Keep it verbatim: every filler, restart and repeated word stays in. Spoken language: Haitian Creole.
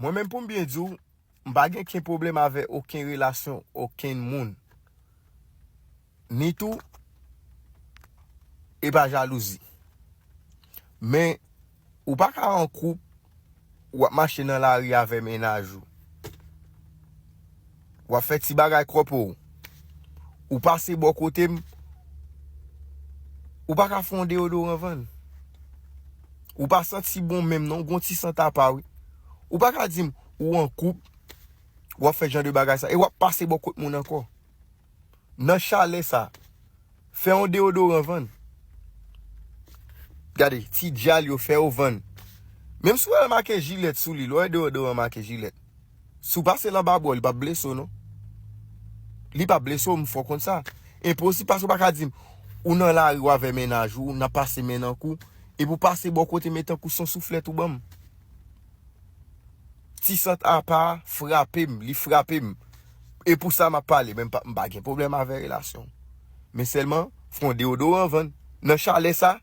Mwen menm pou m byen di w, m pa gen okenn pwoblèm avè okenn relasyon, okenn moun. Ni tou, e pa jalouzi. Men, ou pa ka an koup, w ap mache nan lari avè mennaj ou. W ap fè ti bagay kòpò w. Ou pase bò kote m, ou pa ka fè yon deyodoran vann. Ou pa santi bon menm non, ou gon ti sant apa wi. Ou pa ka di m ou an koup, w ap fè jan de bagay sa, e w ap pase bò kot moun ankò. Nan chalè sa, fè yon deyodoran vann. Gade, ti djal yo fè yo vann. Menm si w wè l make jilèt sou li, lè w wè deyodoran make jilèt, si w pase l anba bra w, li p ap blese w non. Li p ap blese w, m fè w konn sa. Enposib, paske w pa ka di m ou nan lari w avè mennaj ou, n ap pase men nan kou, epi w pase bò kote m, e tankou se yon souflèt ou ban m. Ti sant apa frape m, li frape m. E pou sa m ap pale, men m pa, m pa gen pwoblèm avè relasyon. Men sèlman, fè yon deyodoran vann. Nan chalè sa,